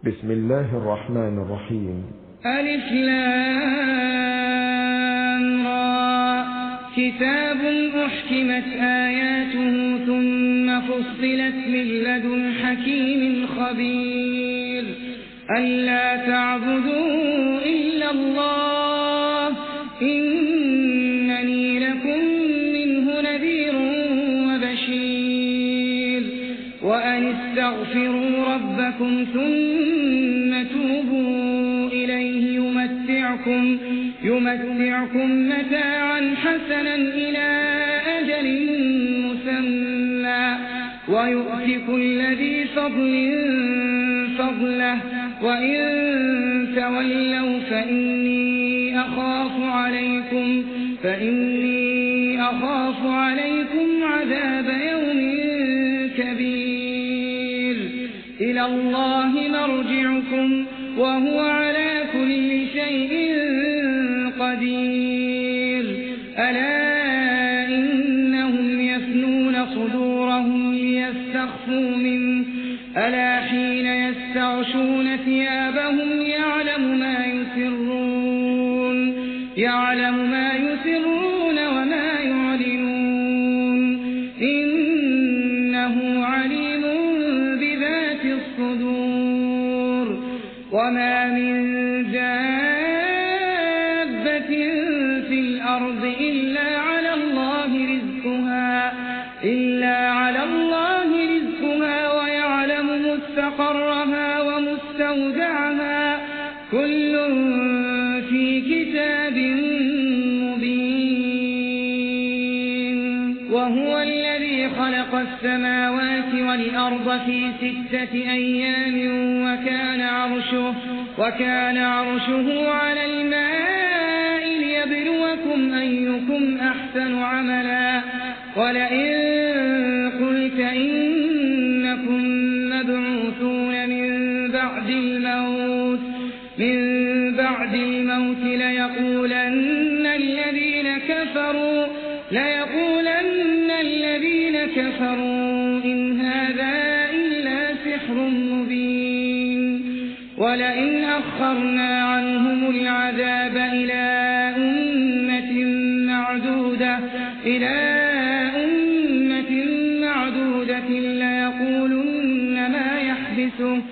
بسم الله الرحمن الرحيم. ألف لام را كتاب أحكمت آياته ثم فصلت من لدن حكيم خبير ألا تعبدوا إلا الله إنني لكم منه نذير وبشير وأن استغفروا ربكم ثم توبوا إليه يمتعكم متاعا حسنا إلى أجل مسمى ويؤتي كل ذي فضل فضله وإن تولوا فإني أخاف عليكم عذاب يوم كبير إلى الله مرجعكم وهو على كل شيء قدير ألا إنهم يفنون صدورهم ليستخفوا منه ألا حين يستغشون ثيابهم يعلم ما يسرون وما يعلنون إنه عليم بذات الصدور وما من دابة في الأرض إلا على الله رزقها ويعلم مستقرها ومستودعها كل في كتاب مبين وهو الذي خلق السماوات والأرض في 6 أيام وكان عرشه على الماء ليبلوكم أيكم أحسن عملا ولئن قلت إنكم مبعوثون من بعد الموت ليقولن الذين كفروا إن هذا إلا سحر مبين ولئن أخرنا عنهم العذاب إلى أمة معدودة ليقولن ما يحبسه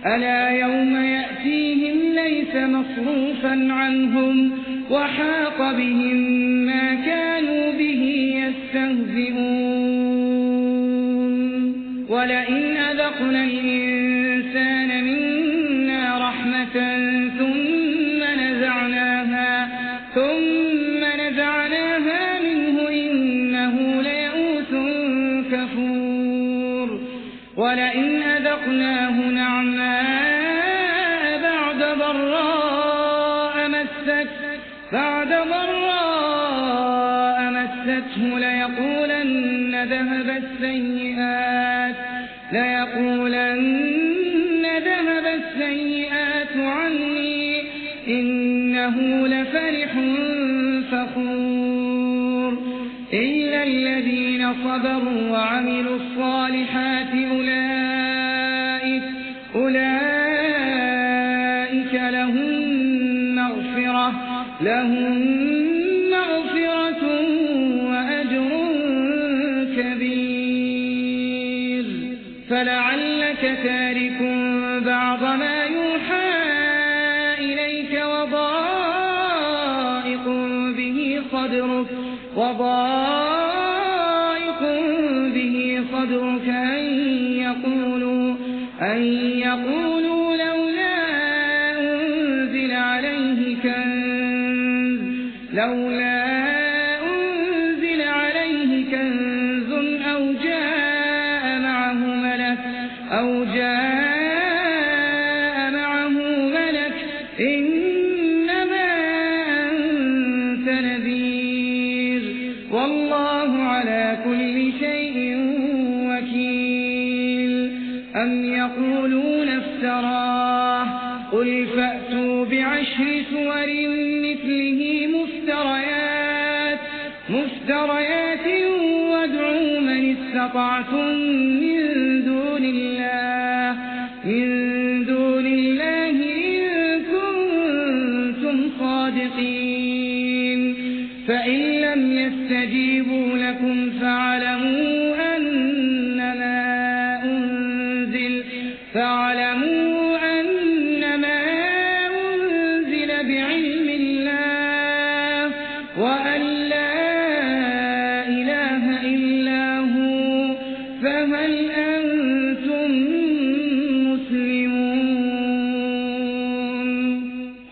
ألا يوم يأتيهم ليس مصروفا عنهم وحاق بهم ما كانوا به يستهزئون ولئن أذقنا الإنسان منا رحمة ثم نزعناها منه إنه ليئوس كفور ولئن أذقناه نعماء بعد ضراء مسته ليقولن ذهب السيئات عني إنه لفرح فخور إلا الذين صبروا وعملوا الصالحات أولئك لهم مغفرة وأجر كبير فلعلك تارك بعض ما يوحى إليك وضائق به صدرك أن يقولوا لولا أنزل عليه كنز أو جاء معه ملك إنما أنت نذير والله على كل شيء وكيل أم يقولون افتراه قل فأتوا بعشر سور مثله مفتريات وادعوا من استطعتم من دون الله فاعلموا أنما أنزل بعلم الله وأن لا إله إلا هو فهل أنتم مسلمون.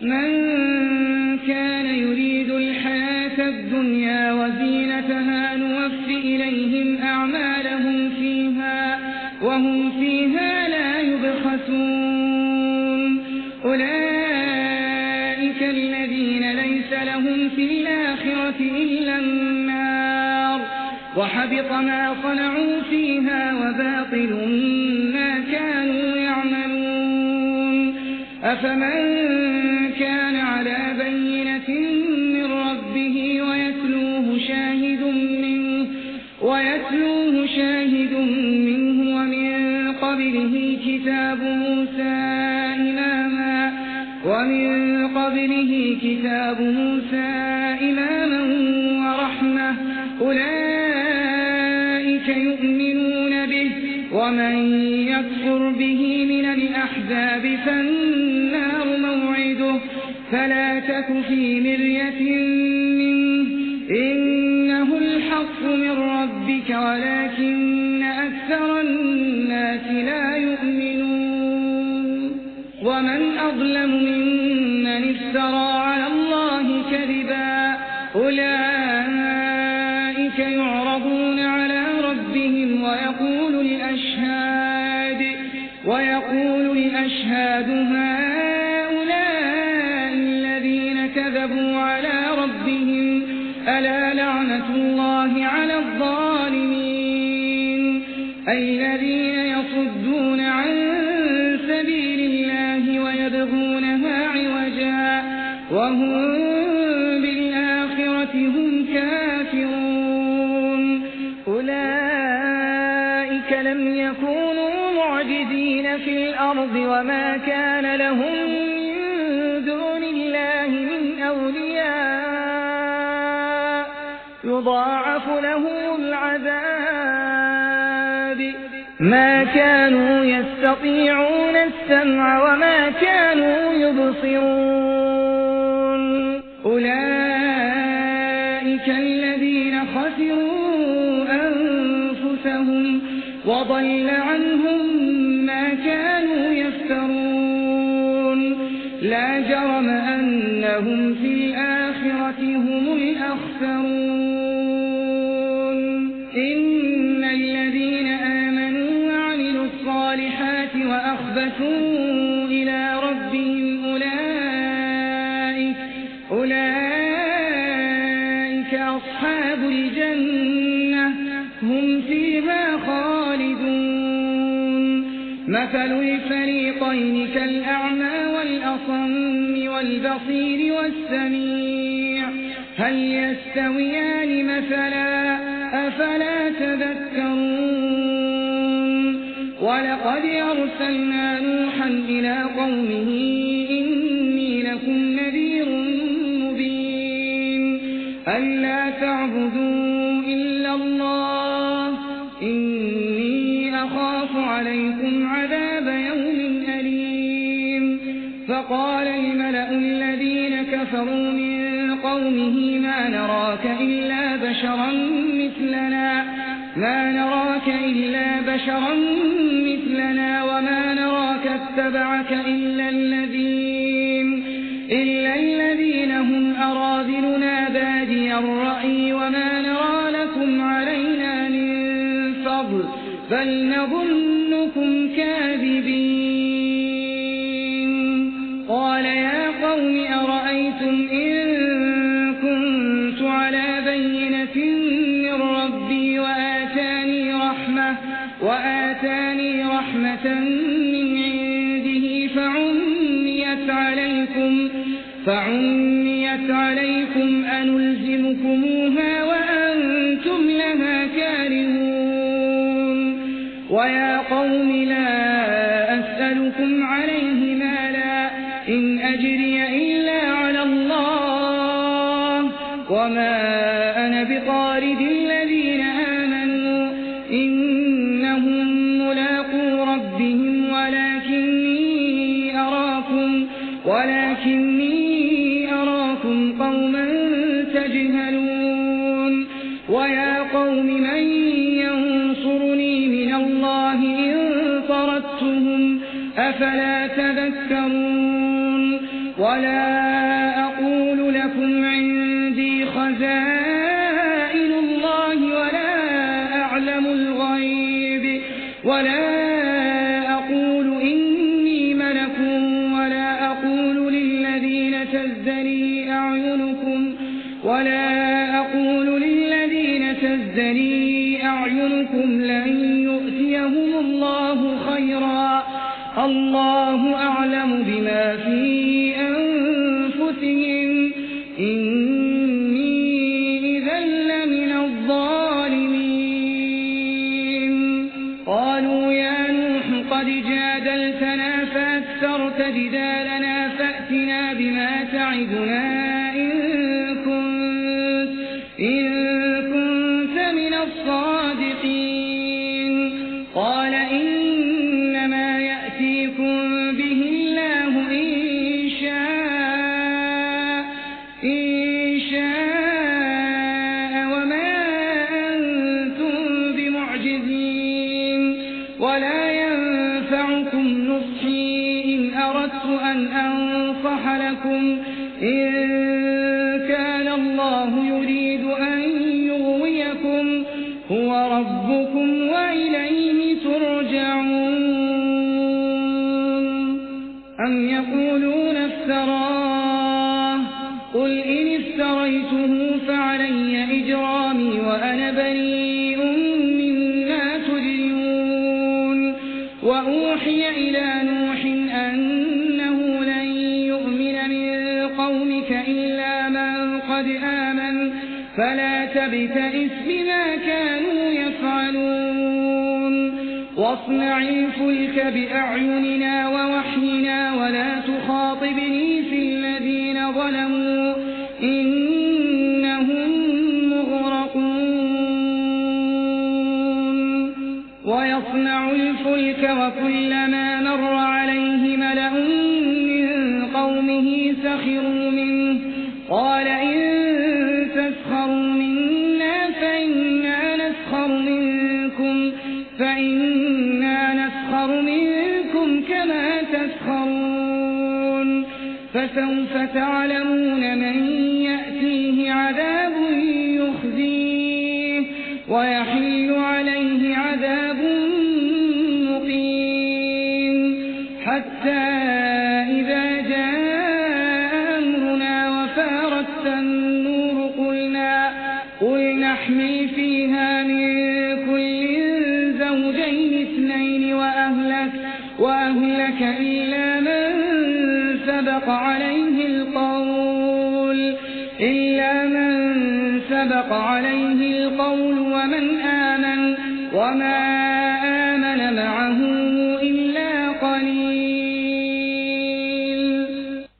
من كان يريد الحياة الدنيا وزينتها نوفي إليهم أعمالهم فيها وهم فيها لا يبخسون. أولئك الذين ليس لهم في الآخرة إلا النار وحبط ما صنعوا فيها وباطل ما كانوا يعملون. أفمن كان على بينة من ربه ويتلوه شاهد منه ومن قبله كتاب موسى إماما ورحمة أولئك يؤمنون به ومن يكفر به من الأحزاب فالنار موعده فلا تك في مرية منه إنه الحق من ربك ولكن أكثر الناس لا يؤمنون. ومن أظلم ممن افترى على الله كذبا أولئك يعرضون على ربهم ويقول الأشهاد هؤلاء الذين كذبوا على ربهم ألا لعنة الله على الظالمين الذين يصدون عن سبيل الله ويبغونها عوجا وهم بالآخرة هم كافرون. أولئك لم يكونوا معجزين في الأرض وما كان لهم من دون الله من أولياء يضاعف لهم العذاب ما كانوا يستطيعون السمع وما كانوا يبصرون. أولئك الذين خسروا أنفسهم وضل عنهم ما كانوا يفترون. لا جرم أنهم في الآخرة هم الأخسرون. إن الذين آمنوا وعملوا الصالحات وأخبتوا إلى ربهم أولئك أصحاب الجنة هم فيها خالدون. مثل الفريقين كالأعمى والأصم والبصير والسميع هل يستويان مثلا أفلا تذكرون. ولقد أرسلنا نوحا إلى قومه إني لكم نذير مبين ألا تعبدوا إلا الله إني أخاف عليكم عذاب يوم أليم. فقال الملأ الذين كفروا من قومه ما نراك إلا بشرا مثلنا وما نراك اتبعك إلا الذين هم أراذلنا بادي الرأي وما نرى لكم علينا من فضل بل نظنكم كاذبين. قال يا قوم أرأيتم إن كنت على بينة من ربي وآتاني رحمة من عنده فعميت عليكم أنلزمكموها وأنتم لها كارهون. ويا قوم لا أسألكم عليه مالا إن أجري إلا على الله وما أنا بطارد الذين آمنوا إنهم ملاقو ربهم ولكن ولكني أراكم قوما تجهلون ويا قوم من ينصرني من الله إن طردتهم أفلا تذكرون ولا أقول لكم عندي خزائن الله ولا أعلم الغيب ولا أقول إني ملك ولا أقول للذين تزدري أعينكم لن يؤتيهم الله خيرا الله أعلم بما في أنفسهم إني إذا لمن الظالمين قالوا يا نوح قد جادلتنا فأكثرت جدالنا فأتنا بما تعدنا إن كنت من الصادقين قال إنما يأتيكم به الله إن شاء وما أنتم بمعجزين ولا ينفعكم نصحي إن أردت أن أنصح لكم إن كان الله يريد أن يغويكم هو ربكم وإليه ترجعون أم يقولون افتراه قل إن افتريته فعلي إجرامي وأنا بريء مما تجرمون وأوحي إلى نوح أنه لن يؤمن من قومك إلا من قد آمن فلا تبتئس بما كانوا يفعلون واصنع الفلك بأعيننا ووحينا ولا تخاطبني في الذين ظلموا إنهم مغرقون ويصنع الفلك وكلما مر عليه ملأ من قومه سخروا منه قال إن تسخروا منا فإنا نسخر منكم كما تسخرون فسوف تعلمون من يأتيه عذاب يخزيه ويحل عليه عذاب مقيم حتى إذا جاء أمرنا وفارت النور قل نحمل فيها من كل زوجين اثنين وأهلك إلا من سبق عليه القول ومن آمن وما آمن معه إلا قليل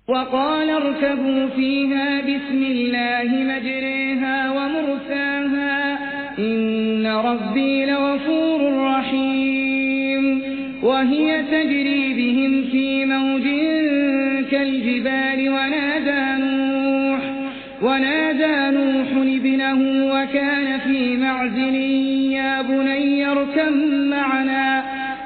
وقال اركبوا فيها بسم الله مجريها ومرساها إن ربي لغفور رحيم وهي تجري بهم في موج كالجبال ونادى نوح ابنه وكان في معزل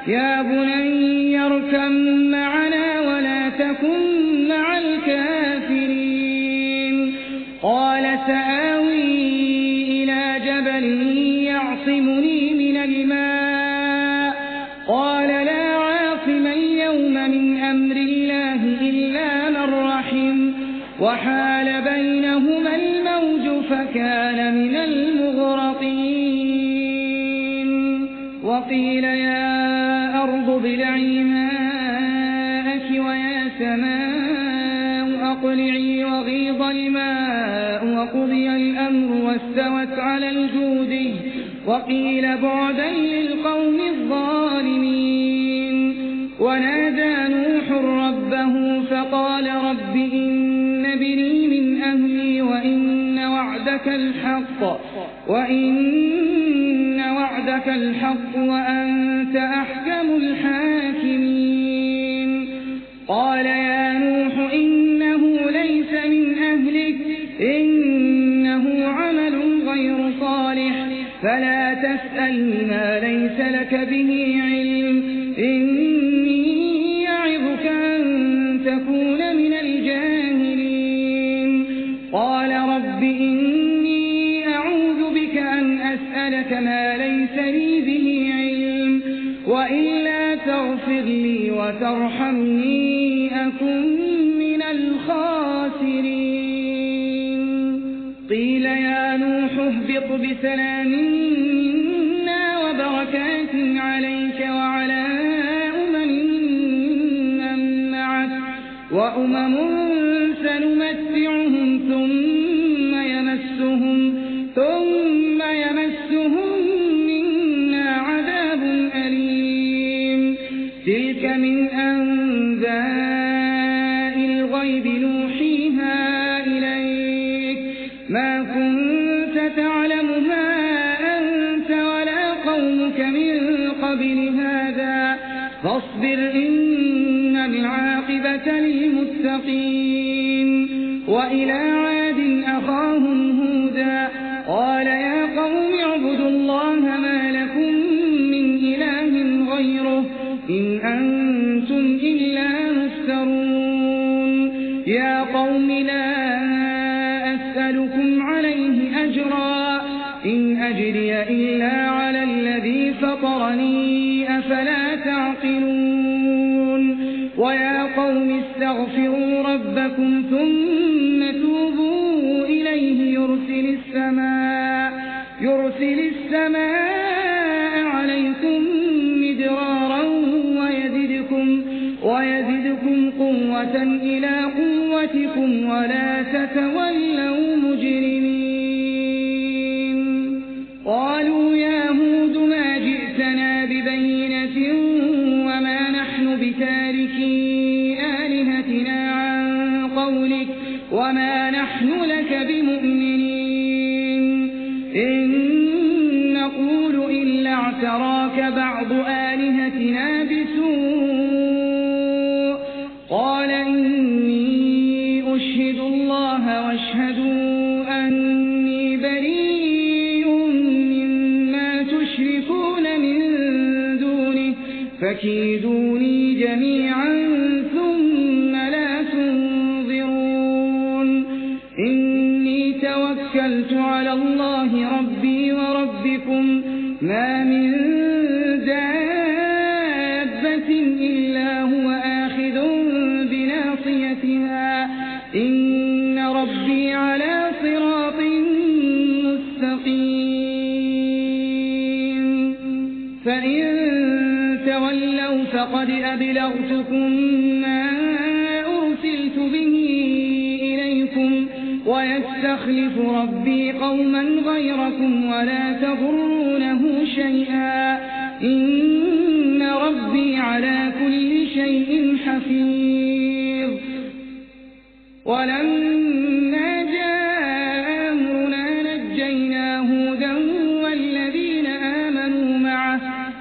يا بني اركب معنا ولا تكن مع الكافرين قال سآوي إلى جبل يعصمني من الماء قال لا عاصم اليوم من أمر الله إلا من رحم وحال بينهما الموج فكان من المغرقين وقيل يا أرض ابلعي ماءك ويا سماء أقلعي وغيض الماء وقضي الأمر واستوت على الجود وقيل بعدا للقوم الظالمين ونادى نوح ربه فقال رب إن ابني من أهلي وإن وعدك الحق وأنت أحكم الحاكمين قال يا نوح تسألني ما ليس لك به علم إني أعظك أن تكون من الجاهلين قال رب إني أعوذ بك أن أسألك ما ليس لي به علم وإلا تغفر لي وترحمني أكن من الخاسرين قيل يا نوح اهبط بسلام منا وبركات عليك وعلى من معك وأمم سنمتعهم ثم يمسهم منا عذاب أليم تلك من أنباء الغيب نوحيها إليك ما كنت تعلمها أنت ولا قومك من قبل هذا فاصبر إن العاقبة للمتقين وإلى عاد أخاهم هودا قال يا قوم اعبدوا الله ما لكم من إله غيره إن أنتم إلا مفترون يا قوم لا أسألكم عليه أجرا إن أجري إلا على الذي فطرني أفلا تعقلون ويا قوم استغفروا ربكم ثم توبوا إليه يرسل السماء عليكم مدرارا ويزدكم قوة إلى قوتكم ولا تتولوا مجرمين قالوا يا هود ما جئتنا ببينة وما نحن بتاركي آلهتنا عن قولك وما نحن لك بمؤمنين إن نقول إلا اعتراك بعض آلهتنا بسوء قال إني أشهد الله واشهدوا أني بريء مما تشركون من دونه فكيدوني جميعا ثم لا تنظرون إني توكلت على الله ربي وربكم ما من دابة إلا هو آخذ بناصيتها إن ربي على صراط مستقيم فإن تولوا فقد أبلغتكم ما أرسلت به إليكم ويستخلف ربي قوما غيركم ولا تضرونه شيئا إن ربي على كل شيء حفيظ ولما جاء أمرنا نجينا هودا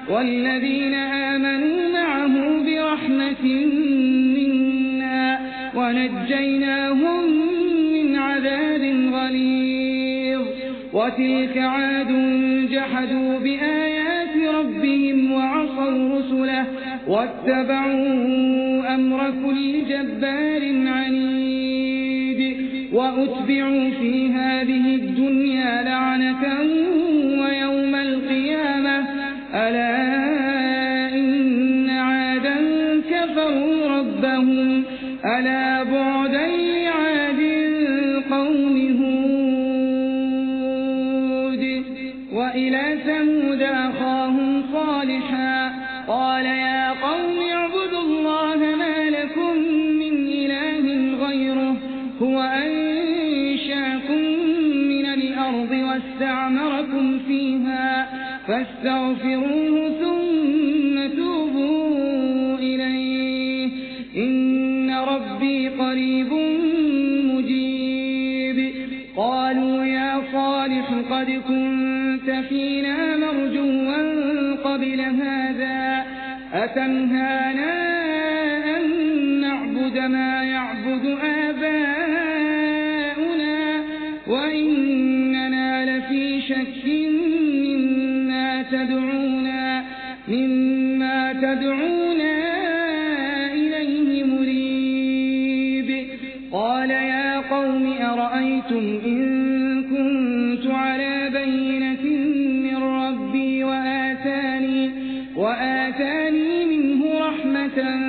والذين آمنوا معه برحمة منا ونجيناهم من عذاب غليظ وتلك عاد جحدوا بآيات ربهم وعصوا رسله واتبعوا أمر كل جبار عنيد وأتبعوا في هذه الدنيا لعنة ويوم القيامة ألا إن عادا كفروا ربهم ألا بعدا لعاد قوم هود وإلى ثمود أخاهم صالحا قال يا قوم اعبدوا الله ما لكم من إله غيره هو أنشأكم من الأرض واستعمركم فيها فاستغفروه ثم توبوا إليه إن ربي قريب مجيب قالوا يا صالح قد كنت فينا مرجوا قبل هذا أتنهانا أن نعبد ما يعبد آباؤنا وإننا لفي شك مما تدعونا قوم أرأيتم إن كنت على بينة من ربي وآتاني منه رحمة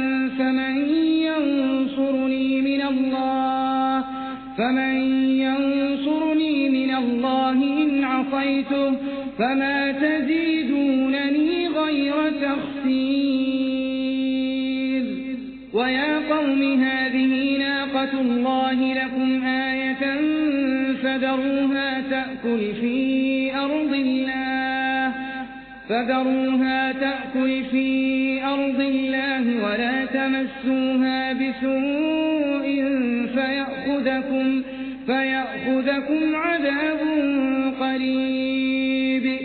فمن ينصرني من الله إن عصيته فما تزيدونني غير تخسير ويا قوم هذه ناقة الله لكم آية فذروها تأكل في أرض الله ولا تمسوها بسوء فيأخذكم عذاب قريب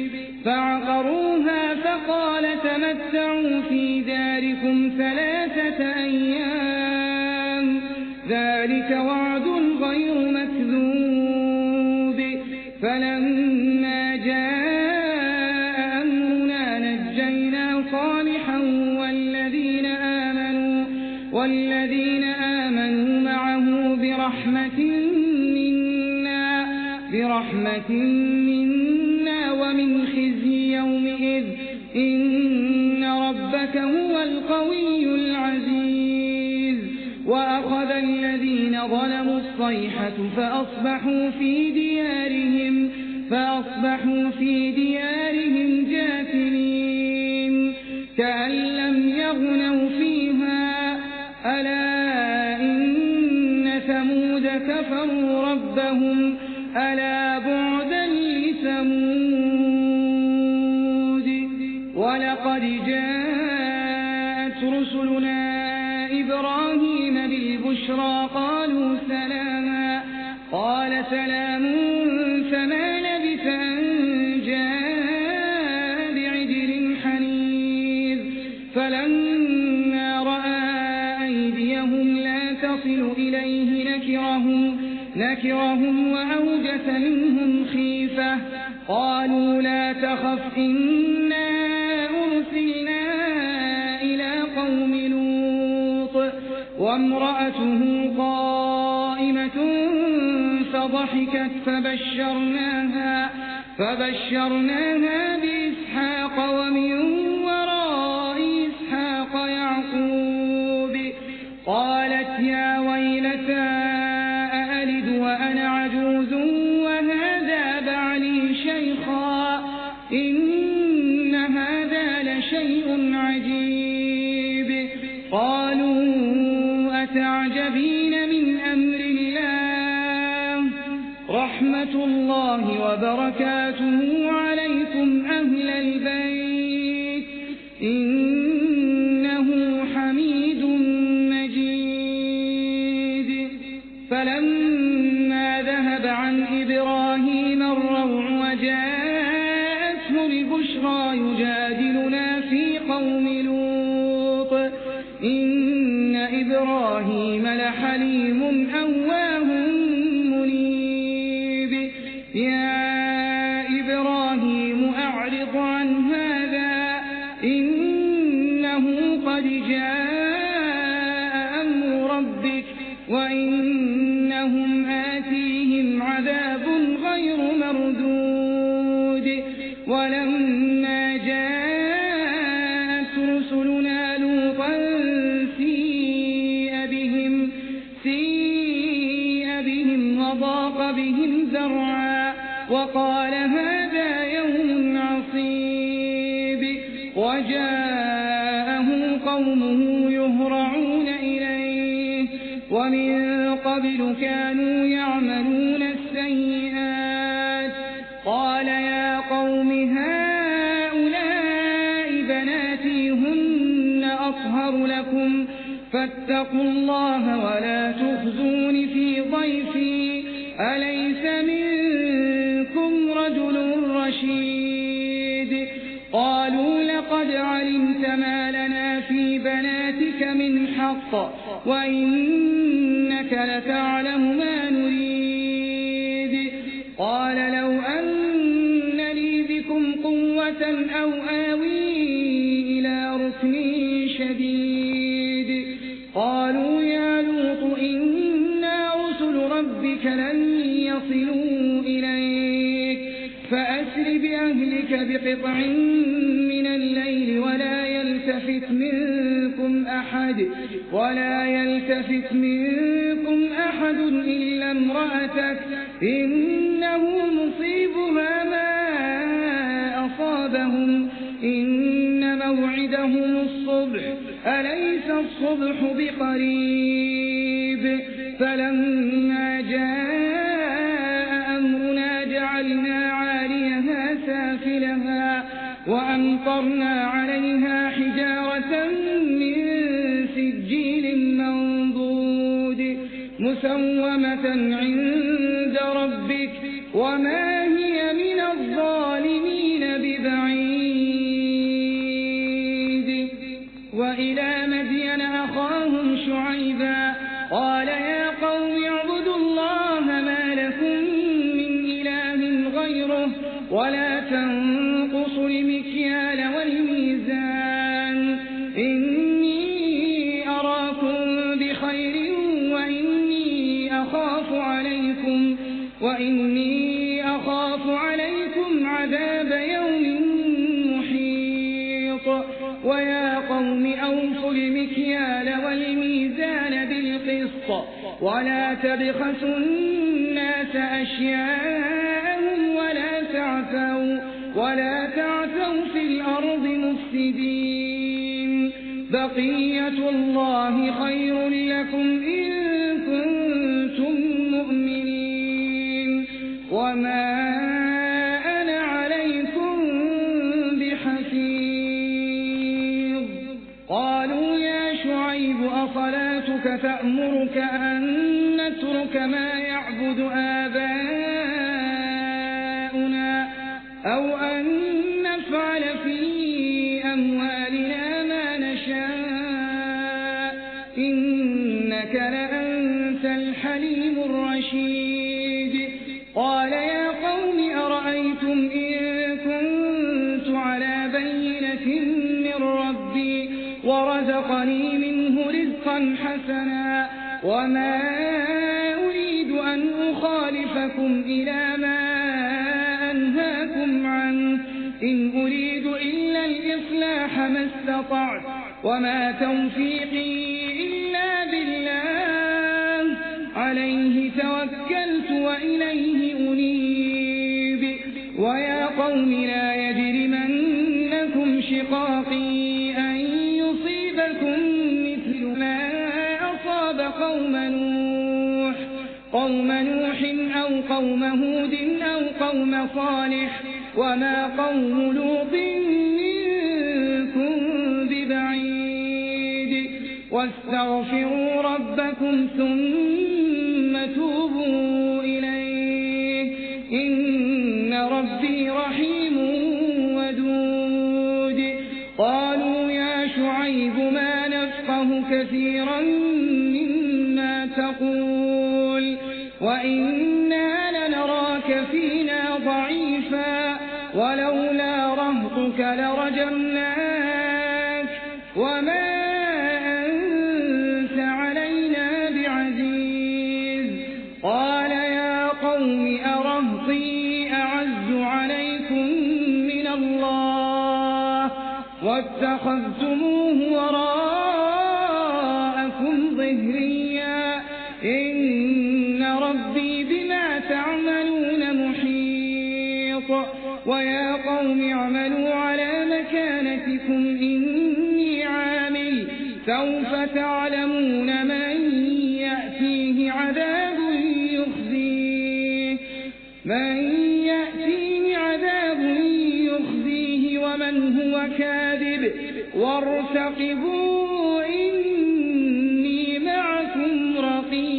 فعقروها فقال تمتعوا في داركم 3 أيام ذلك وعد غير مكذوب فلما جاء أمرنا نجينا صالحا والذين آمنوا معه برحمة منا ومن خزي يومئذ إن ربك هو القوي العزيز وأخذ الذين ظلموا الصيحة فأصبحوا في ديارهم جاثمين كأن لم يغنوا فيها ألا إن ثمود كفروا ربهم ألا بعدا لثمود ولقد جاءت رسلنا إبراهيم بالبشرى قالوا سلاما قال سلام فما لبث أن جاء بعجل حنيذ فلما رأى أيديهم لا تصل إليه نكرهم وأوجس منهم خيفة قالوا لا تخف إنا أرسلنا إلى قوم لوط وامرأته قائمة فضحكت فبشرناها بإسحاق ومن وراء إسحاق يعقوب قالت يا ويلتى أألد وأنا عجوز وهذا بعلي شيخا إن هذا لشيء عجيب قالوا أتعجبين من أمر الله رحمة الله وبركاته عليكم أهل البيت إنه حميد مجيد فلما ذهب عن إبراهيم الروع وجاءته البشرى يجادلنا في قوم لوط إن إبراهيم لحليم أواه منيب يا إبراهيم أعرض عن هذا إنه قد جاء أمر ربك وإنهم آتيهم عذاب غير مردود ولما جاءت رسلنا لوطا سيء بهم وضاق بهم ذرعا وقال هذا يوم عصيب وجاءه قومه يهرعون إليه ومن قبل كانوا يعملون السيئات قال يا قوم هؤلاء بناتي هن أطهر لكم فاتقوا الله ولا تخزون في ضيفي أليس منكم رجل رشيد قالوا لقد علمت ما لنا في بناتك من حق وإنك لتعلم ما نريد قال لو أن لي بكم قوة أو آوي إلى ركن شديد قالوا يا لوط إنا رسل ربك قومك لن يصلوا إليك فأسر بأهلك بقطع من الليل ولا يلتفت منكم أحد إلا امرأتك إنه مصيبها ما أصابهم إن موعدهم الصبح أليس الصبح بقريب فلما جاء أمرنا جعلنا عاليها سافلها وأمطرنا عليها حجارة من سجيل منضود مسومة عند ربك وما هي من الظالمين ببعيد وإلى مدين أخاهم شعيبا قال يا قوم اعبدوا الله ما لكم من إله غيره ولا تنقصوا المكيال والميزان إني أراكم بخير وإني أخاف عليكم عذاب يوم محيط ويا قوم أوفوا المكيال والميزان بالقسط ولا تبخسوا الناس أشياءهم ولا تعثوا في الأرض مفسدين بقية الله خير لكم إن كنتم مؤمنين وما أنا عليكم بحفيظ قالوا يا شعيب أصلاتك تأمرك أن نترك ما يعبد آباؤنا أو أن نفعل في أموالنا ما نشاء إنك لأنت الحليم الرشيد قال يا قوم أرأيتم إن كنت على بينة من ربي ورزقني منه رزقا حسنا وما أريد أن أخالفكم إلى ما أنهاكم عنه إن أريد إلا الإصلاح ما استطعت وما توفيقي إلا بالله عليه توكلت وإليه أنيب ويا قوم لا يجرمنكم شقاقي أن يصيبكم مثل ما أصاب قوم نوح أو قوم هود أو قوم صالح وما قوم لوط منكم ببعيد واستغفروا ربكم ثم توبوا إليه إن ربي رحيم ودود قالوا يا شعيب ما نفقه كثيرا مما تقول وإنا لنراك فينا ضعيفا ولولا رهطك لرجمناك وما أنت علينا بعزيز قال يا قوم أرهطي أعز عليكم من الله واتخذتموه وراءكم ظهريا إن ربي بما تعملون محيط ويا قوم اعملوا على مكانتكم إني عامل سوف تعلمون من يأتيه عذاب يخزيه ومن هو كاذب وارتقبوا إني معكم رقيب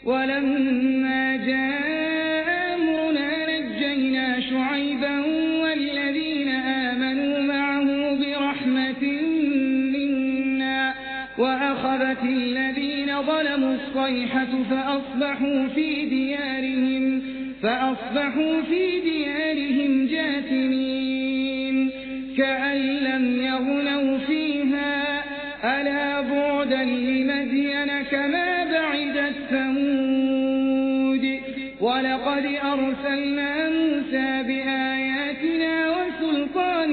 ولما جاء أمرنا نجينا شعيبا والذين آمنوا معه برحمة منا وأخذت الذين ظلموا الصيحة فأصبحوا في ديارهم جاثمين كأن لم يغنوا فيها ألا بعدا لمدين كما بعد ولقد أرسلنا موسى بآياتنا وسلطان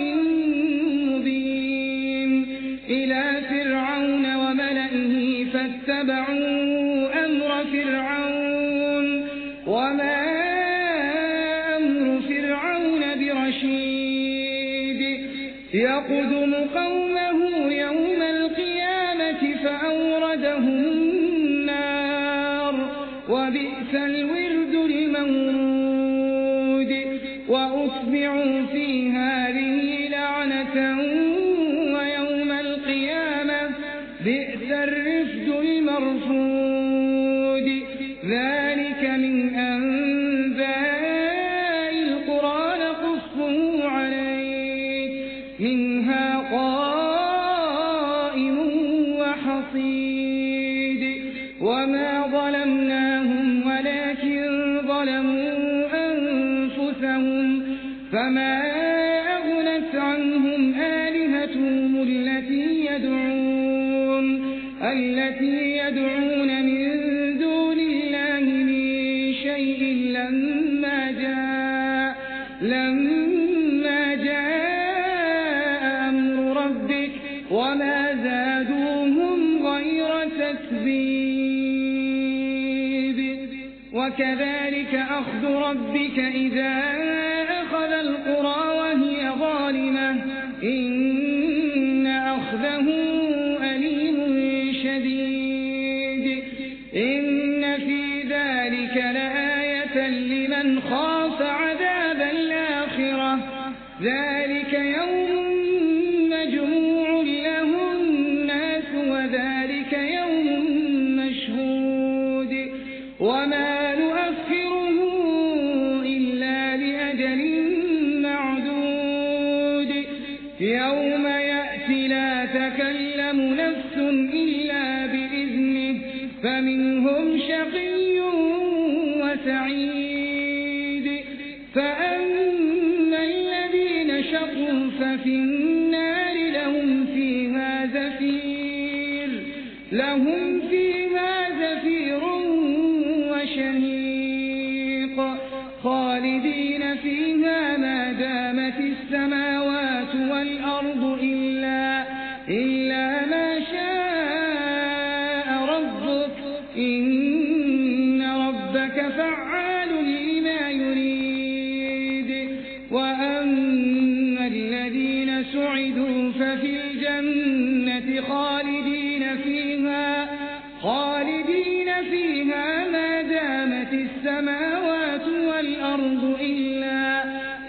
مبين إلى فرعون وملئه فاتبعوا أمر فرعون وما أمر فرعون برشيد يقدم قومه يوم القيامة فأوردهم النار وبئس الورد المورود وأتبعوا في هذه لعنة ويوم القيامة بئس الرفد المرفود ذلك من أنباء القرى نقصه عليك منها قائم وحصيد وما ظلمناهم ولكن ظلموا أنفسهم فما أغنت عنهم آلهتهم التي يدعون من دون الله من شيء لما جاء أمر ربك وما زادوهم غير تتبيب وكذلك أخذ ربك إذا أخذ القرى وهي ظالمة إن أخذه أليم شديد إن في ذلك لآية لمن خاف عذاب الآخرة ذلك يوم مجموع له الناس وذلك يوم مشهود وما نؤخره إلا لأجل معدود يوم يأتي لا تكلم نفس إلا بإذنه فمنهم شقي وسعيد فأما الذين شقوا ففي النار لهم فيها زفير وشهيق خالدين فيها ما دامت السماوات والأرض إلا ما شاء ربك إن ربك فعال لما يريد وأما الذين سعدوا ففي الجنة خالدين فيها ما دامت السماوات والأرض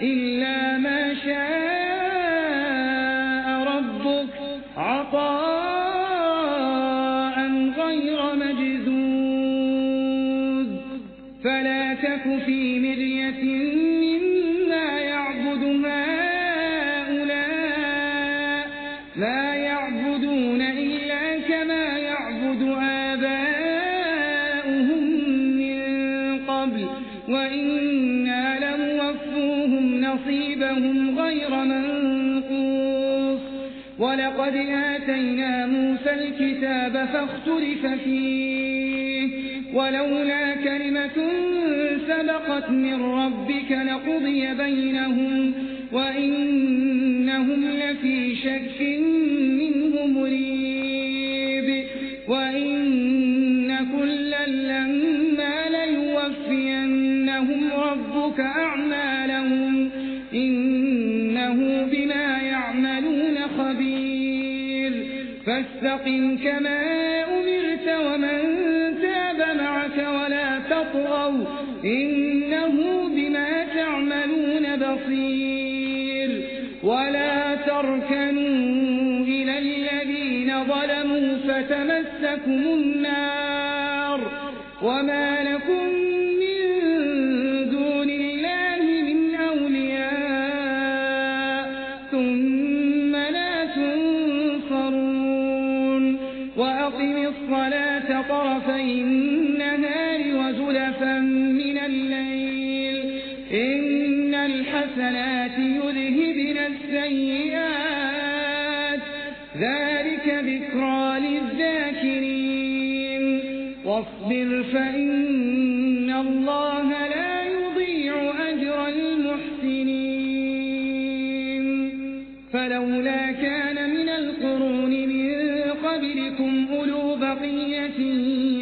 إلا ما شاء ربك عطاء غير مجذوذ فلا تك في مرية مما يعبد هؤلاء ما يعبدون إلا كما يعبد آباؤهم من قبل وإنا لموفوهم نصيبهم غير منقوص ولقد آتينا موسى الكتاب فاختلف فيه ولولا كلمة سبقت من ربك لقضي بينهم وإنهم لفي شك منه مريب وإن كلا لما ليوفينهم ربك أعمالهم إنه بما يعملون خبير فاستقم كما أمرت ومن تاب معك ولا تطغوا إنه بما تعملون بصير ولا تركنوا إلى الذين ظلموا فتمسكم النار وما لكم من دون الله من أولياء ثم لا تنصرون وأقم الصلاة طرفي النهار وزلفا من الليل إن الحسنات يذهبن السيئات ذلك ذكرى للذاكرين واصبر فإن الله لا يضيع قبلكم أولو بقية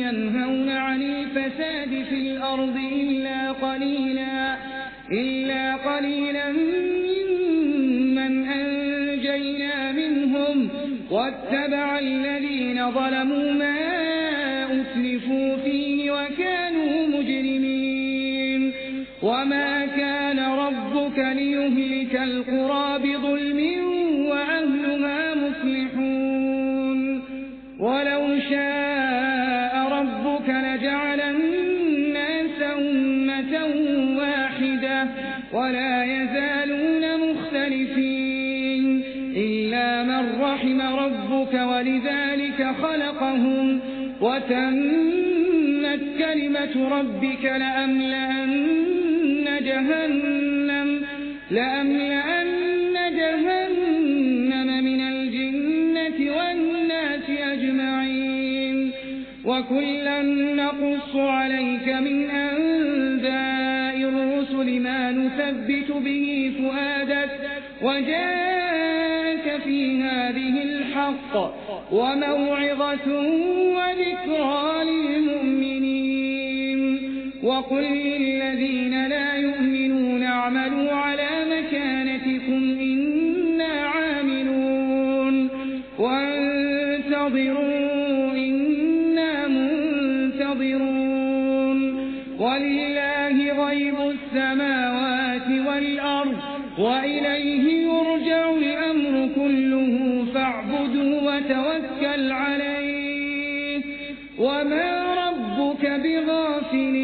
ينهون عن الفساد في الأرض إلا قليلا ممن أنجينا منهم واتبع الذين ظلموا ما أتلفوا فيه وكانوا مجرمين وما كان ربك ليهلك القرى بظلم وأهلها مصلحون ولو شاء ربك لجعل الناس أمة واحدة ولا يزالون مختلفين إلا من رحم ربك ولذلك خلقهم وتمت كلمة ربك لأملأن جهنم من الجنة والناس أجمعين وكلا نقص عليك من أنباء الرسل ما نثبت به فؤادك وجاءك في هذه الحق وموعظة وذكرى للمؤمنين وقل للذين لا يؤمنون اعملوا على مكانتكم إنا عاملون وانتظروا إنا منتظرون ولله غيب السماوات والأرض وإليه يرجع الأمر كله فاعبده وتوكل عليه وما ربك بغافل